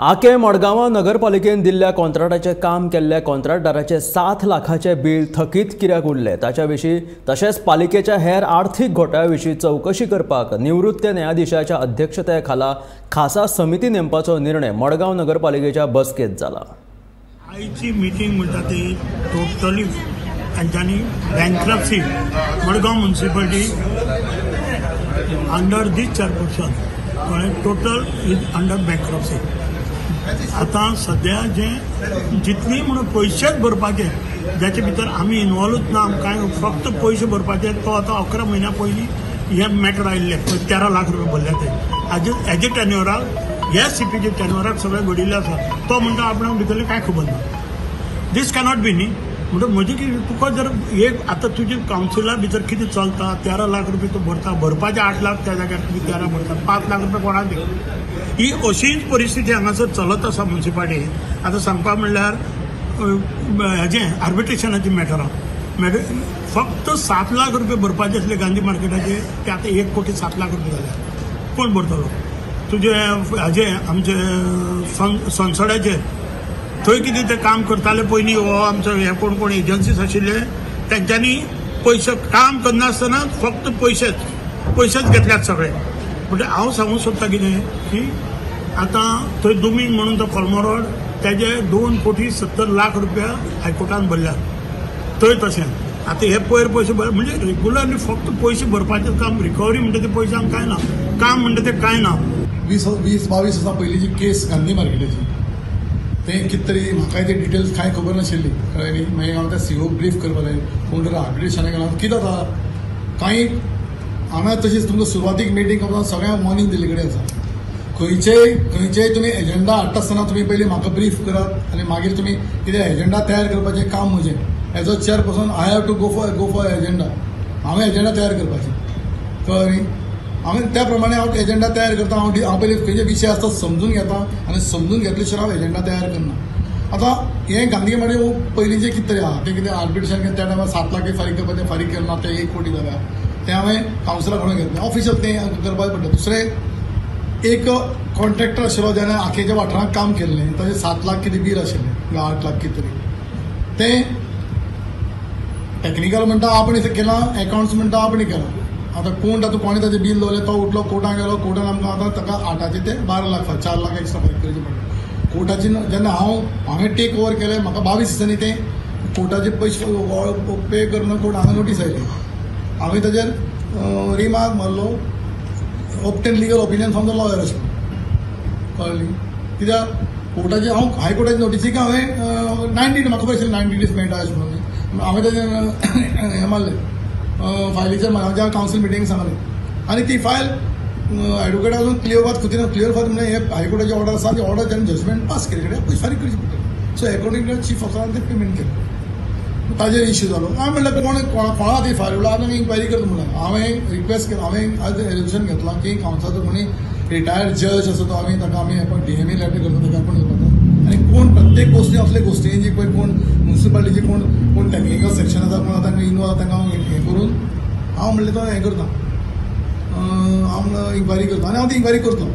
आके मडगांवां नगरपालिकेन दिल्ल्या कॉन्ट्रॅक्टाचें काम केल्ल्या कॉन्ट्रॅक्टदाराचें 7 लाखाचें बील थकीत कित्याक उरलें ताच्या विशीं तशेंच पालिकेच्या हेर आर्थीक घोटाळ्या विशीं चवकशी करपाक निवृत्त न्यायाधीशाच्या अध्यक्षते खाला खासा समिती नेमपाचो निर्णय मडगांव नगरपालिकेच्या बसकेंत जाला. आयची मिटींग म्हणटा ती टोटली तांच्यांनी bankruptcy Madgaon municipality under this chairperson कळ्ळें, टोटल is under bankruptcy. आतां सद्या जे जितली म्हणून पयशेच भरपाचे जाचे भितर आमी इनवॉल्वच ना, आमकां फक्त पयशे भरपाचे. तो आतां 11 म्हयन्या पयलीं हे मॅटर आयिल्ले 13 लाख रुपया भरले ते हाजे हेजे टेन्युअराक, ह्या सीपीचे टेन्युअराक सगळें घडिल्लें आसा. तो म्हणटा आपणाक भितरलें कांय खबर ना. दीस कॅनॉट बी न्ही. म्हणटा म्हजें कितें तुका जर एक आतां तुजे कावन्सिला भितर कितें चलता, 13 लाख रुपया तूं भरता, भरपाचे 8 लाख त्या जाग्यार तुमी 13 भरता, 5 लाख रुपया कोणाक दी. ही अशीच परिस्थिती हांगासर चलत आसा म्युनिसिपालिटी. आतां सांगपा म्हणल्यार हेजें आर्बिट्रेशनाचें मॅटर आहा. फक्त 7 लाख रुपया भरपाचे आसले गांधी मार्केटाचे, ते आतां 1 कोटी 7 लाख रुपया जाले. कोण भरतलो? तुजे हाजे आमचे सनसड्याचे थंय कितें ते काम करताले पयलीं, हो आमचो हे कोण कोण एजन्सीज आशिल्ले तेंच्यांनी पयशे काम करनासतना फक्त पयशेच घेतल्यात सगळे. म्हणजे हांव सांगूंक सोदता कितें की आतां थंय दुमींग म्हणून तो कोलमोरोड तेजे 2 कोटी 70 लाख रुपया हायकोर्टान भरल्यात. थंय तशें आतां हे पयर पयशे भर म्हणजे रेगुलरली फक्त पयशे भरपाचें काम. रिकवरी म्हणटा ते पयशे आमकां कांय ना, काम म्हणटा तें कांय ना. 20-22 वर्सां पयलींची केस गांधी मार्केटाची, तें कितें तरी म्हाकाय ते डिटेल्स कांय खबर नाशिल्ली, कळ्ळें न्ही. मागीर हांव त्या सीओक ब्रीफ करपाक जाय, कोण तर आर्बिट्रेशनाक गेला कितें जाता कांय हांगा. तशीच तुमकां सुरवातीक मिटींग करता सगळ्यांक वॉर्निंग दिल्ले कडेन आसा, खंयचेय तुमी एजेंडा हाडटा आसतना तुमी पयलीं म्हाका ब्रीफ करात आनी मागीर तुमी कितें एजेंडा तयार करपाचें काम म्हजें. As a chairperson I have to go for agenda. हांवें एजेंडा तयार करपाचें, कळ्ळें न्ही. हांवें त्या प्रमाणे हांव एजेंडा तयार करता. हांव पयलीं खंयचे विशय आसता समजून घेता आनी समजून घेतले शिवाय हांव एजेंडा तयार करना. आतां हें गांधी मार्केट पयलींचें कितें तरी आहा तें कितें आर्बिट्रेशन त्या टायमार 7 लाख फारीक करपाचें, फारीक केलें ना, तें 1 कोटी जाल्या. तें हांवें कावन्सिला कडून घेतलें, ऑफिशियल तें करपाक पडलें. दुसरें एक कॉन्ट्रॅक्टर आशिल्लो ज्याणे आखेच्या वाठारांत काम केल्लें, ताजें 7 लाख कितें बील आशिल्लें, 8 लाख कितें तरी. तें टॅक्निकल म्हणटा आपणें केलां, एकावंट्स म्हणटा आपणें केलां. आतां कोण तातूंत कोणें ताजें बील दवरलें, तो उठलो कोर्टान गेलो, कोर्टान आमकां आतां ताका 8 ते 12 लाख 4 लाख एक्स्ट्रा फारीक करचें पडलें. कोर्टाची जेन्ना हांवें टेक ओवर केलें, म्हाका 22 दिसांनी तें कोर्टाचे पयशे पे करून कोर्ट हांगा नोटीस आयली. हांवें ताजेर रिमार्क मारलो, obtain legal opinion from the lawyer अशें, कळ्ळें. कित्याक कोर्टाचे हांव हायकोर्टाचे नोटीसीक हांवें 90 म्हाका खबर आशिल्लें 90 दीस मेळटा अशें म्हणून. हांवें ताजेर हें मारलें फायलीचेर, म्हाज्या कावन्सील मिटींग सांगलें आनी ती फायल एडवोकेट अजून क्लियर कुतिना. क्लियर फात म्हणल्यार हे हायकोर्टाची ऑर्डर आसा, ती ऑर्डर ताणें जजमेंट पास केली कडेन पयशे फारीक करची पडटली. सो एकोर्डिंग टू चीफ ऑफिसरान तें पेमेंट केलें. ताजेर इश्यू जालो. हांवें म्हणलें कोणा ती फायल उरला, आतां इन्क्वायरी करता म्हणलें. हांवें रिक्वेस्ट केलो, हांवें आज रेजोल्युशन घेतलां की कावन्सिलाचो कोणी रिटायर्ड जज आसा तो आमी ताका आमी डीएमए लेटर करता, ताका आपूण करता. आनी कोण प्रत्येक गोश्टी असले गोश्टींची पळय कोण म्युनिसिपालिटीची कोण कोण टॅक्निकल सेक्शन आसा, कोण आतां इनवॉल्व आसा, तांकां हांव हें करून हांव म्हणलें तो हें करता, हांव इन्क्वायरी करता आनी हांव ती इन्क्वायरी करतलो.